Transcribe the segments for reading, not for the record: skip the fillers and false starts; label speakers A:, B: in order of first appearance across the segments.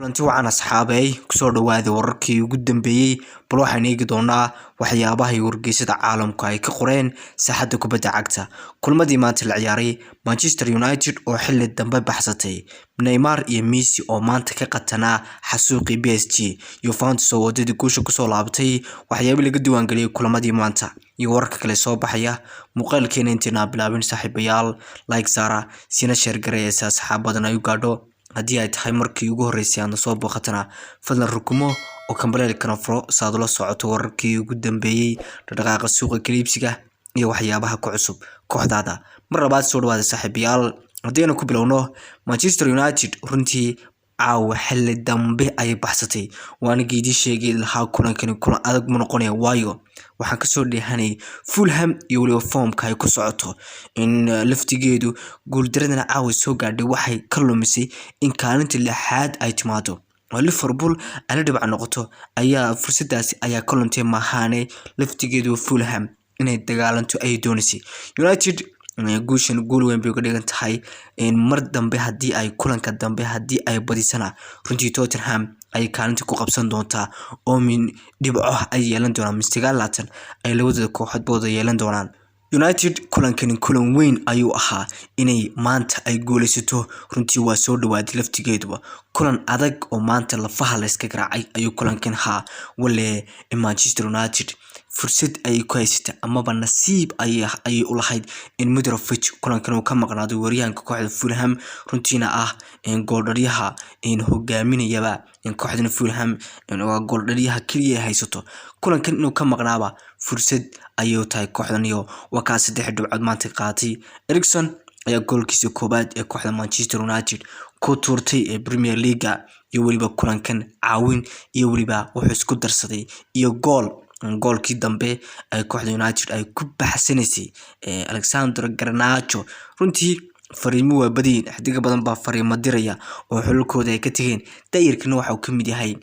A: Kulanti wacan asxaabey, kusoo dhawaada wararkii ugu dambeeyay. Bal waxaan eegi doonaa waxyaabaha iyo wargeysyada caalamku ay ka qoreen saaxadda kubadda cagta. Kulmadii maanta la ciyaaray, Manchester United oo xilli dambe baxsatay, Neymar iyo Messi oo maanta ka qatanaa xasuuqii PSG, Juventus oo wadadii guusha kusoo laabatay, waxyaabo laga diiwaangeliyay kulamadii maanta iyo wararka kale soo baxaya. Muuqaalkeena intaynaa bilaabin, saaxiibayaal, like saara, sina share gareeya si asxaab badan ay u gaadho. Haddii ay tahay markii ugu horreysay aadna soo booqatana, fadlan rukumo oo kambaleelkana furo si aad ula socoto wararkii ugu dambeeyey, dhaqdhaqaaqa suuqa kala iibsiga iyo waxyaabaha ku cusub kooxdaada. Mar labaad soo dhawaada, saaxiibayaal. Haddaynu ku bilowno Manchester United, runtii caawa xilli dambe ayay baxsatay. Waana geedii sheegay lahaa kulankani kulan adag mu noqonaya, waayo waxaan kasoo dheehanayay Fulham iyo weliba foomka ay ku socoto in laftigeedu guuldaradana caawa soo gaadhay waxay ka lumisay in kaalinta lixaad ay timaado oo Liverpool ay la dhibca noqoto ayaa fursadaasi ayaa ka luntay, maahaane laftigeedu Fulham inay dagaalanto ayay doonaysay. United guushan guul weyn bay uga dhigan tahay. Mar dambe haddii ay kulanka dambe haddii ay badisana, runtii Tottenham ay kaalinta ku qabsan doontaa oo min dhibco ay yeelan doonaan, min 29 ay labadooda kooxoodba wada yeelan doonaan. United kulankani kulan weyn ayuu ahaa inay maanta ay guuleysato. Runtii waa soo dhawaaday laftigeeduba. Kulan adag oo maanta lafaha layska garaacay ayuu kulankan ahaa. Wale Manchester United fursad ayay ku haysatay amaba nasiib ayay u lahayd in Mitrovic kulankan uu ka maqnaado, weeraryahanka kooxda Fulham, runtiina ah gooldhaliyaha hogaaminayaba kooxdan Fulham, waa gooldhaliyaha keliya ay haysato. Kulankan inuu ka maqnaaba fursad ayay u tahay kooxdan iyo waa kaa saddex dhibcood maanta qaatay. Eriksen ayaa goolkiisa koowaad ee kooxda Manchester United ku tuurtay ee Premier League iyo weliba kulankan caawin iyo weliba wuxuu isku darsaday iyo gool. Goolkii dambe ay kooxda United ay ku baxsanaysay Alexander Garnacho. Runtii fariimo waa badayin, xidiga badan baa fariimo diraya oo xulalkooda ay ka tegeen. Dayirkana waxa uu ka mid yahay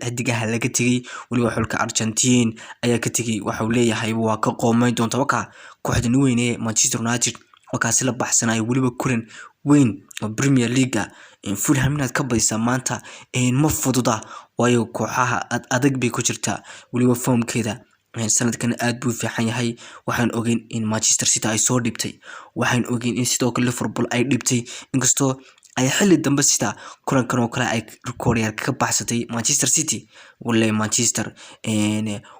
A: xidigaha laga tegay, weliba xulka Argentine ayaa ka tegay. Waxa uu leeyahay waa ka qoomeyn doonta waka kooxdan weyn ee Manchester United, wakaasi la baxsanayo weliba kulan weyn oo Premier League. Fulham inaad ka badisaa maanta ma fududa, waayo kooxaha ad adag bay ku jirtaa, weliba foomkeeda sanadkan aad buu fiican yahay. Waxaan ogeyn in Manchester City ay soo dhibtay, waxaan ogeyn in sidoo kale Liverpool ay dhibtay, inkastoo ay xilli dambe sida kulankan oo kale ay rikooryaal kaga baxsatay Manchester City. Walle Manchester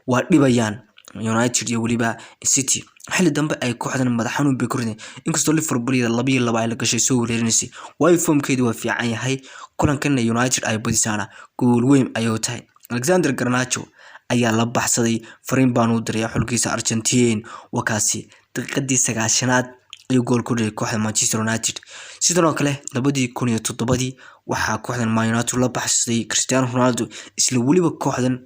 A: waa dhibayaan United iyo weliba City, xilli dambe ay kooxdan madax xanuun bay ku rideen, inkastoo Liverpool iyada 2-2 ay la gashay soo wareerinaysay, waayo foomkeedu waa fiican yahay. Kulankanna United ay badisaana gool weyn ayuu tahay. Alexander Garnacho ayaa la baxsaday, fariin baan u diray xulkiisa Argentine. Wakaasi daqiiqadii 90aad ayuu gool ku dhigay kooxda Manchester United. Sidoo kale 2007dii waxaa kooxdan Man United la baxsaday Cristiano Ronaldo, isla weliba kooxdan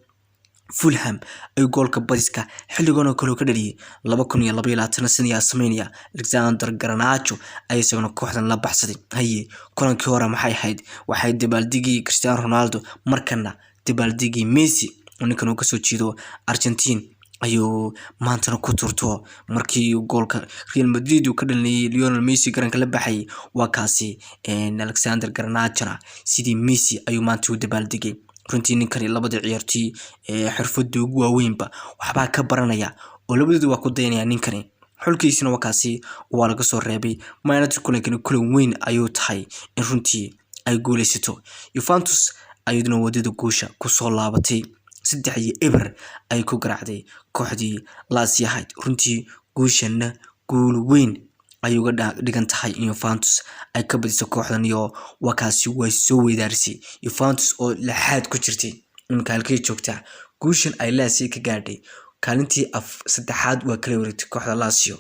A: Fulham ayuu goolka badiska xilligan oo kale ka dhaliyay. 2022 sanayaa sameynaya Alexander Garnacho ayaa isaguna kooxdan la baxsaday. Haye, kulankii hore maxay ahayd? Waxay dabaaldigii Cristiano Ronaldo, markana dabaaldigii Messi oo ninkan uu kasoo jeedo Argentine ayuu maantana ku turto markii goolka Real Madrid uu ka dhalinayay Lionel Messi garanka la baxayay. Waa kaasi Alexander Garnachona sidii Messi ayuu maanta u dabaaldegay. Runtii ninkani labada ciyaartoy ee xirfada ugu waaweynba waxbaa ka baranaya oo labadooda waa ku dayanaya. Ninkani xulkiisina waa kaasi, waa laga soo reebay. Man United kulankani kulan weyn ayuu tahay in runtii ay guuleysato. Juventus ayaduna wadada guusha kusoo laabatay, 3-0 ay ku garaacday kooxdii Lazio ahayd. Runtii guushana guul weyn ayay uga dhigan tahay in Juventus ay ka badiso kooxdan iyo waa kaasi way soo weydaarisay. Juventus oo lixaad ku jirtay iminka halkay joogtaa? Guushan ay Lazio ka gaadhay, kaalintii af saddexaad waa kala wareegtay kooxda Lazio.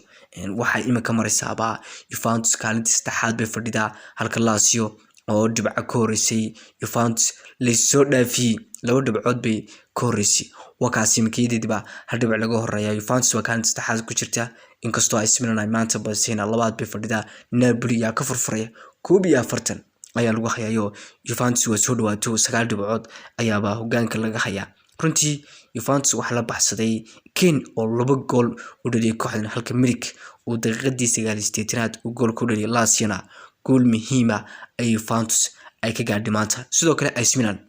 A: Waxay iminka maraysaaba Juventus kaalintii saddexaad bay fadhidaa, halka Lazio oo dhibco ka horeysay Juventus laysoo dhaafiyey, laba dhibcood bay ka horeysay. Waa kaasi iminkayadeediba hal dhibic laga horeeya. Juventus waa kaalinta saddexaad ku jirta, inkastoo ay Milan ay maanta badisayna labaad bay fadhidaa. Napoli yaa ka furfuraya, 41 ayaa lagu hayayo. Juventus waa soo dhawaato, 9 dhibcood ayaaba hogaanka laga hayaa. Runtii Juventus waxaa la baxsaday Kane oo laba gool u dhaliyay kooxdan, halka Milik uu daqiiqadii 89aad uu gool ku dhaliyay Laziona. Gool muhiima ay Juventus ay ka gaadhay maanta. Sidoo kale AC Milan,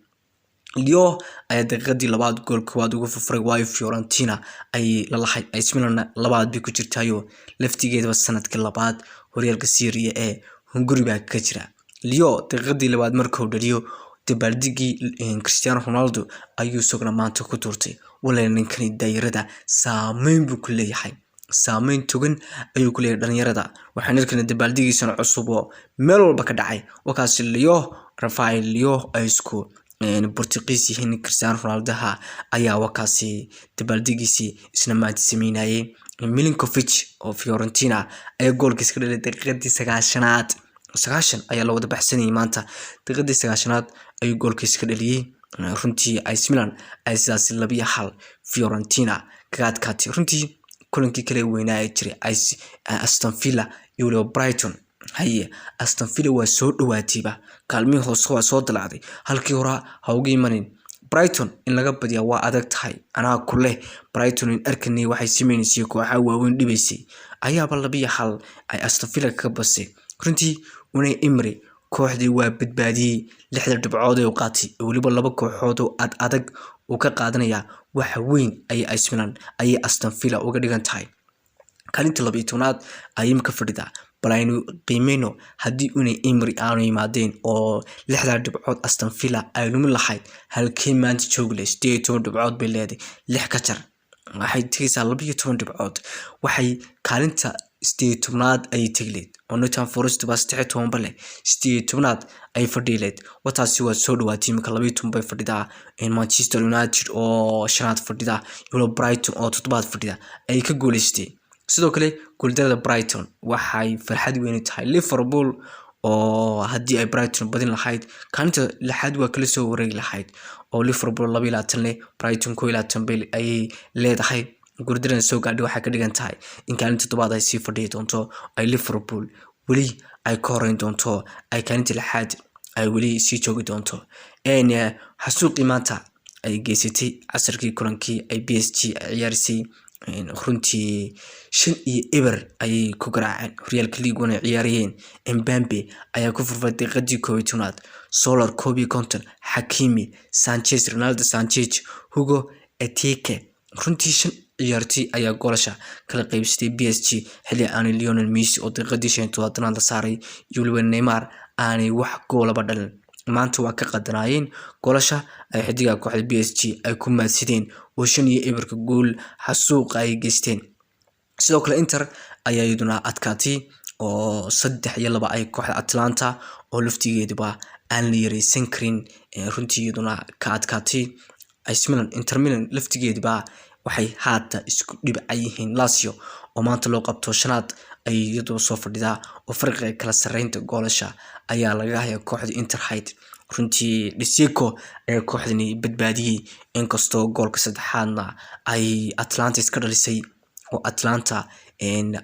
A: Leo ayaa daqiiqadii labaad gool koowaad uga furfuray, waayo Fiorentina ayay la lahayd. AC Milan labaad bay ku jirtaayo laftigeedaba sanadkii labaad horyaalka Serie A hunguri baa ka jira. Leo daqiiqadii labaad markuu dhaliyo, dabaaldigii Cristiano Ronaldo ayuu isaguna maanta ku tuurtay. Walaa ninkani daayirada saameyn buu ku leeyahay, saameyn togan ayuu ku leeyahay dhalinyarada. Waxaan arkaynaa dabaaldigiisana cusub oo meel walba ka dhacay. Wakaasi Leo, Rafael Leo ay isku Portuguese yihiin Cristiano Ronaldoha ayaa wakaasi dabaaldigiisii isna maanta sameynayay. Milinkovic oo Fiorentina ayaa goolkiis ka dhalay daqiiqadii 90aad. 90 ayaa la wada baxsanayay maanta, daqiiqadii 90aad ayuu goolkiis ka dhaliyey. Runtii AC Milan ay sidaas 2-1 Fiorentina kaga adkaatay. Runtii kulankii kale weynaa ee jiray, Aston Villa iyo waliba Brighton. Haye, Aston Villa waa soo dhawaatayba, kaalmihii hoose waa soo dalacday, halkii hore ha uga imanin. Brighton in laga badiyaa waa adag tahay, anaa ku leh. Brighton in arkanay waxay samaynaysay, kooxaha waaweyn dhibaysay, ayaaba 2-1 ay Aston Villa kaga basay. Runtii Unai Emery kooxdii waa badbaadiyey, lixda dhibcood ee uu qaatay, weliba laba kooxood oo ad adag uu ka qaadanaya, waxa weyn ayay AC Milan ayay Aston Villa uga dhigan tahay. Kaalinta 12aad ayay imika fadhidaa. Bal aynu qiimeyno, haddii Unai Emery aanu yimaadeen oo lixdaa dhibcood Aston Villa ay lumin lahayd, halkee maanta joogi lahayd? 18 dhibcood bay leedahay, lix ka jar waxay tegaysaa 12 dhibcood, waxay kaalinta 18aad ayay tegi lahayd, oo Nottingham Forest baa 13 ba leh, 18aad ay fadhiyi lahayd. Wataasi waa soo dhawaatay, imika 12 bay fadhidaa. Manchester United oo shanaad fadhida iyo Brighton oo toddobaad fadhida ayay ka guuleystay. Sidoo kale guuldarada Brighton waxay farxad weyn tahay Liverpool, oo haddii ay Brighton badin lahayd kaalinta lixaad waa kala soo wareegi lahayd, oo Liverpool 22 leh, Brighton 21 bay ayay leedahay. Guuldarada soo gaadhay waxay ka dhigan tahay in kaalinta toddobaad ay sii fadhiyi doonto, ay Liverpool weli ay ka horeyn doonto, ay kaalinta lixaad ay weli sii joogi doonto. Xasuuqii maanta ay geysatay casarkii kulankii ay PSG ay ciyaarisay, runtii 5-0 ayay ku garaaceen horyaalka Ligue 1 ay ciyaarayeen. Mbappe ayaa ku furfay daqiiqadii 11aad, Soler 51, Hakimi, Sanchez, Ronaldo Sanchez, Hugo Ekitike. Runtii shan ciyaartoy ayaa goolasha kala qaybsatay PSG, xilli aanay Lionel Messi oo daqiiqadii 75aad la saaray iyo weliba Neymar aanay wax goolaba dhalin. Maanta waa ka qadanaayeen goolasha ay xidiga kooxda PSG ay ku maadsadeen, oo 5-0-ka gool xasuuqa ay geysteen. Sidoo kale Inter ayaa iyaduna adkaatay, oo 3-2 ay kooxda Atalanta oo laftigeeduba aan la yareysan karin runtii iyaduna ka adkaatay. AC Milan, Inter Milan laftigeeduba waxay haata isku dhibca yihiin Lazio, oo maanta loo qabto shanaad ay iyadoo soo fadhidaa, oo farqiga kala sarreynta goolasha ayaa laga hayaa kooxda Inter hayd. Runtii Dzeko ayaa kooxdani badbaadiyey, inkastoo goolka saddexaadna ay Atalanta iska dhalisay, oo Atalanta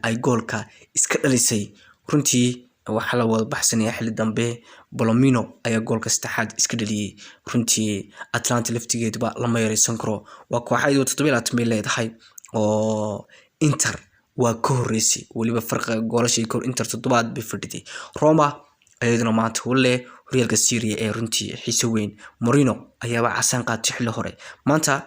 A: ay goolka iska dhalisay. Runtii waxaa la wada baxsanaya xilli dambe, Palomino ayaa goolka saddexaad iska dhaliyey. Runtii Atalanta laftigeeduba lama yareysan karo, waa kooxa iyadoo 27 bay leedahay, oo Inter waa ka horeysay, weliba farqiga goolasha kahor Inter toddobaad bay fadhiday. Roma iyaduna maanta wale horyaalka Serie A runtii xiiso weyn. Morino ayaaba casaan qaatay xilli hore maanta,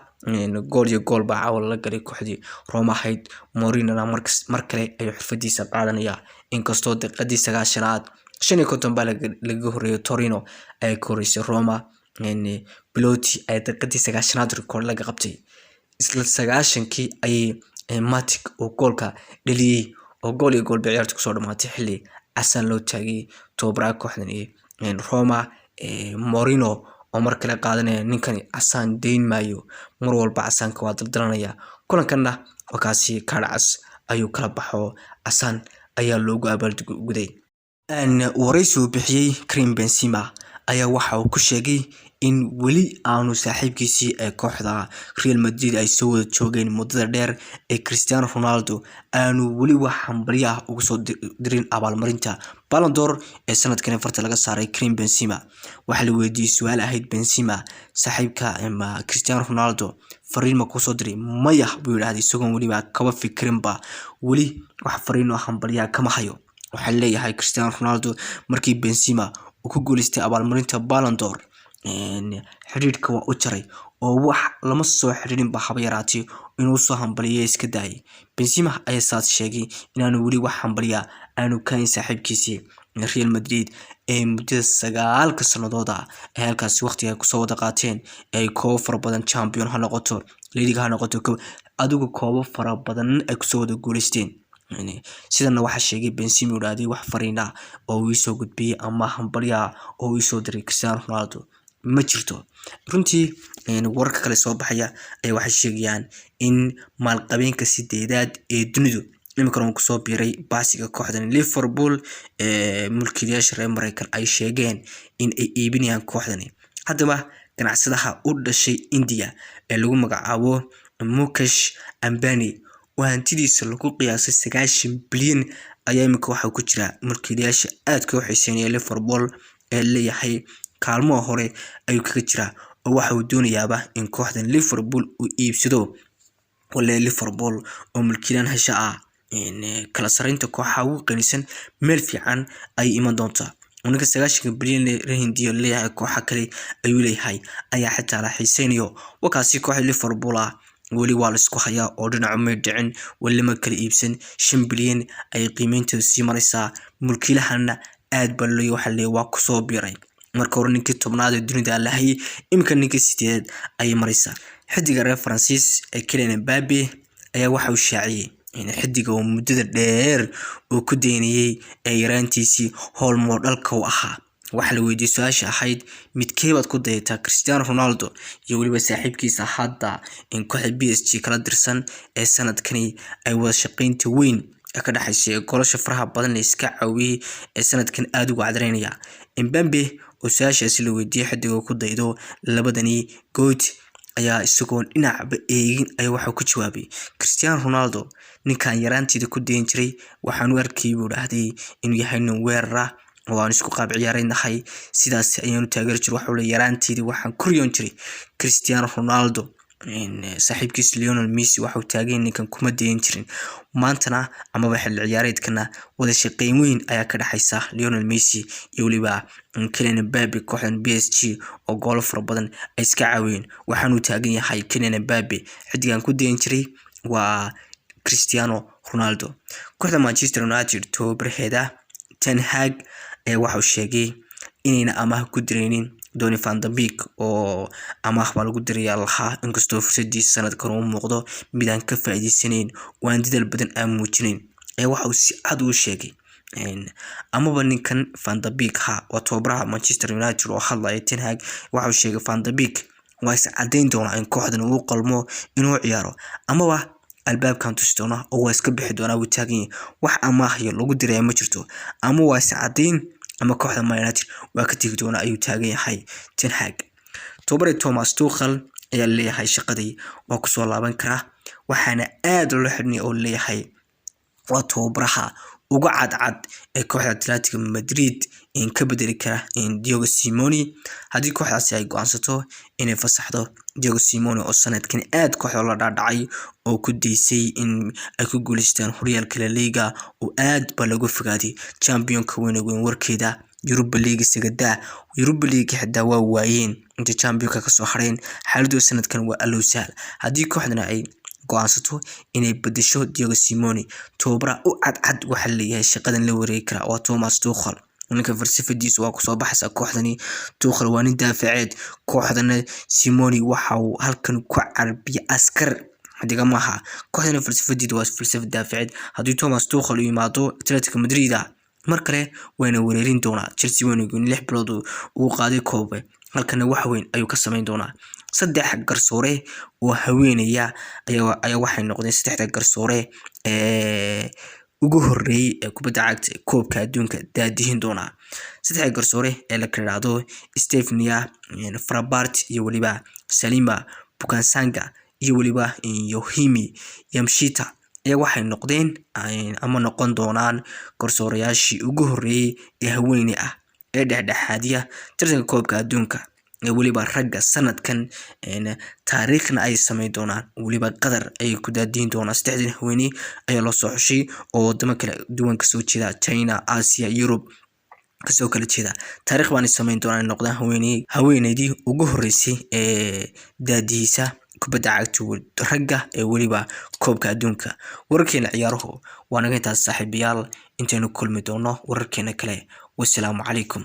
A: gool iyo gool baa caawa lala galay kooxdii Roma ahayd. Morinona mar kale ayuu xirfadiisa qaadanaya, inkastoo daqiiqadii 90aad 55 baa lagaga horeeyay. Torino ayaa ka horeysay Roma, Belotti ayaa daqiiqadii 90aad rikoor laga qabtay. Isla 90kii ayay Matic oo goolka dhaliyey, oo gool iyo gool bay ciyaarta kusoo dhamaatay, xilli casaan loo taagay tababaraha kooxdan Roma, Morino, oo mar kale qaadanaya. Ninkani casaan deyn maayo, mar walba casaanka waa daldalanaya. Kulankanna wakaasi kaadh cas ayuu kala baxo, casaan ayaa loogu abaalguday. Waraysi uu bixiyey Karim Benzema ayaa waxa uu ku sheegay in weli aanu saaxiibkiisii ee kooxda Real Madrid ay soo wada joogeen muddada dheer ee Cristiano Ronaldo aanu weli wax hambalyo ah ugu soo dirin abaalmarinta Ballon d'Or ee sanadkan farta laga saaray Karim Benzema. Waxaa la weydiiyey su-aal ahayd: "Benzema, saaxiibka Cristiano Ronaldo fariin ma kusoo diray?" "Maya," buu yidhaahday, isagoon weliba kaba fikirinba. "Weli wax fariin oo hambalyaha kama hayo." Waxaa leeyahay Cristiano Ronaldo markii Benzema uu ku guuleystay abaalmarinta Ballon d'Or, xidhiidhka waa u jaray oo wax lama soo xidhiidhin ba haba yaraatee, inuu soo hambaliyay iska daayay. Benzema ayaa saas sheegay inaanu weli wax hambaliya aanu kahayn saaxiibkiisii Real Madrid ee muddada 9-ka sannadood ah ay halkaasi waqtiga kusoo wada qaateen, ay koobo fara badan, Champion ha noqoto, La Liga ha noqoto, adigu koobo fara badan ay kusoo wada guuleysteen. Sidana waxaa sheegay Benzema, idhaahday wax fariin ah oo uu iisoo gudbiyey ama hambalya oo uu iisoo diray Cristiano Ronaldo ma jirto. Runtii wararka kale soo baxaya ayaa waxay sheegayaan in maalqabeenka sideedaad ee dunidu iminkana uu kusoo biiray baasiga kooxdan Liverpool, ee mulkiilayaasha reer Mareykan ay sheegeen in ay iibinayaan kooxdani. Haddaba ganacsadaha u dhashay India ee lagu magacaabo Mukesh Ambani oo hantidiisa lagu qiyaasay 90 bilyan ayaa iminka waxaa ku jira mulkiilayaasha aadka u xiiseynaya Liverpool ee leeyahay kaalmaha hore ayuu kaga jiraa, oo waxa uu doonayaaba in kooxdan Liverpool uu iibsado. Wale Liverpool oo mulkiilaan hesha ah, kala sareynta kooxaha ugu qanisan meel fiican ayay iman doontaa. Ninka 90-ka bilyan reer Hindiya leeyahay kooxa kale ayuu leeyahay ayaa xitaa la xiiseynayo. Wakaasi kooxda Liverpool ah weli waa la isku hayaa oo dhinacu may dhicin, weli lama kala iibsan. 5 bilyan ayay qiimeynteedu sii maraysaa. Mulkiilahana aad baa loo waxaa leeyahay waa kusoo biiray. Marka hore ninkii 10aad ee dunida lahayay, iminka ninkii sideedaad ayay maraysaa. Xidiga reer Faransiis ee Kylian Mbappe ayaa waxa uu shaaciyey in xidiga uu muddada dheer uu ku daynayay ee yaraantiisii role modelka uu ahaa. Waxaa la weydiiyey su-aasha ahayd: midkee baad ku dayataa, Cristiano Ronaldo iyo weliba saaxiibkiisa hadda in kooxda PSG kala dirsan ee sanadkani ay wada shaqeynta weyn ka dhexaysa ee goolasha faraha badan la iska caawiyey ee sanadkan aada ugu cadreynaya? Mbappe oo su-aashaasi la weydiiyey xidiga ku daydo labadani GOAT ayaa isagoon dhinacba eegin ayaa waxaa ku jawaabay: Cristiano Ronaldo, ninkan yaraanteeda ku dayan jiray. Waxaan u arkayay, buu dhahday, inuu yahay nin weerar ah oo aan isku qaab ciyaaraynahay, sidaas ayaanu taageeri jiray. Waxuu le yaraanteedii waxaan ku riyoon jiray Cristiano Ronaldo. Saaxiibkiis Lionel Messi waxuu taagan ninkan kuma dayan jirin. Maantana amaba xilli ciyaareedkana wada shaqeyn weyn ayaa ka dhexaysa Lionel Messi iyo weliba Kylian Mbappe kooxdan PSG oo goolo fara badan ay iska caawiyeen. Waxaanuu taagan yahay Kylian Mbappe: xidigan ku dayan jiray waa Cristiano Ronaldo. Kooxda Manchester United tababaraheeda Ten Hag ayaa waxauu sheegay inayna amaah ku diraynin Donny van de Beek, oo amaah baa lagu dirayaa lahaa, inkastoo fursadiisa sanadkan uu muuqdo mid aan ka faa'iideysanayn oo aan dadaal badan aan muujinayn. Ayaa waxa uu si cad uu sheegay amaba ninkan Van de Beek ha waa tababaraha Manchester United oo hadlaya Ten Hag, waxa uu sheegay Van de Beek waa is caddayn doonaa in kooxdan uu qalmo inuu ciyaaro amaba albaabkan tusi doona oo waa iska bixi doonaa, wuu taagan yahay. Wax amaahyo lagu diraya ma jirto, ama waa is caddayn ama kooxda Man United waa ka tegi doona, ayuu taagan yahay Ten Hag. Tababare Thomas Tuchel ayaa leeyahay shaqadii waa kusoo laaban karaa, waxaana aad loola xidhnay oo leeyahay waa tababaraha uga cadcad ee kooxda Atletico Madrid in ka bedeli kara Diego Simeone haddii kooxdaasi ay go-aansato inay fasaxdo Diego Simeone, oo sanadkan aad kooxda la dhaadhacay oo ku daysay in ay ku guuleystaan horyaalka La Liga oo aad ba looga fogaaday, championka weyn weyn warkeeda, Europa League isaga daa, Europa League xitaa waa waayeen inta championka kasoo hareen. Xaaladooda sanadkan waa allow sahal. Haddii kooxdana ay go-aansato inay bedesho Diego Simeone, tababaraha u cadcad waxaa leeyahay shaqadan la wareegi karaa waa Thomas Tuchel. Ninka falsafadiisu waa kusoo baxaysa kooxdani. Tuchel waa nin daafaceed, kooxdana Simeone waxa uu halkan ku carbiya askar xidiga maaha. Kooxdana falsafadiidu waa falsafad daafaceed. Haddii Thomas Tuchel uu yimaado Atletico Madrid mar kale wayna wareerin doonaa. Chelsea wayna goyn 6 bilood uu qaaday koobe, halkana wax weyn ayuu ka sameyn doonaa. Saddex garsoore oo haweenaya ayaa waxay noqdeen saddexda garsoore ee ugu horeeyay ee kubadda cagta ee koobka adduunka daadihin doona. Saddexda garsoore ee la kala yiraahdo Stephanie Frappart iyo weliba Salima Mukansanga iyo weliba Yohimi Yamashita ayaa waxay noqdeen ama noqon doonaan garsoorayaashii ugu horeeyay ee haweeney ah ee dhexdhexaadiya tartanka koobka adduunka ee weliba ragga sanadkan. Taariikhna ay sameyn doonaan, weliba Qatar ayay ku daadihin doonaan. Saddexdan haweeney ayaa loo soo xushay oo wadamo kala duwan kasoo jeeda: China, Asia, Europe. Kasoo kala jeeda taariikh baana sameyn doonaa inay noqdaan haweeneydii ugu horeysay ee daadihiisa kubadda cagta ragga ee weliba koobka adduunka. Wararkeena ciyaaruhu waa naga intaas, saaxiibayaal. Intaynu kulmi doono wararkeena kale, wasalaamu calaykum.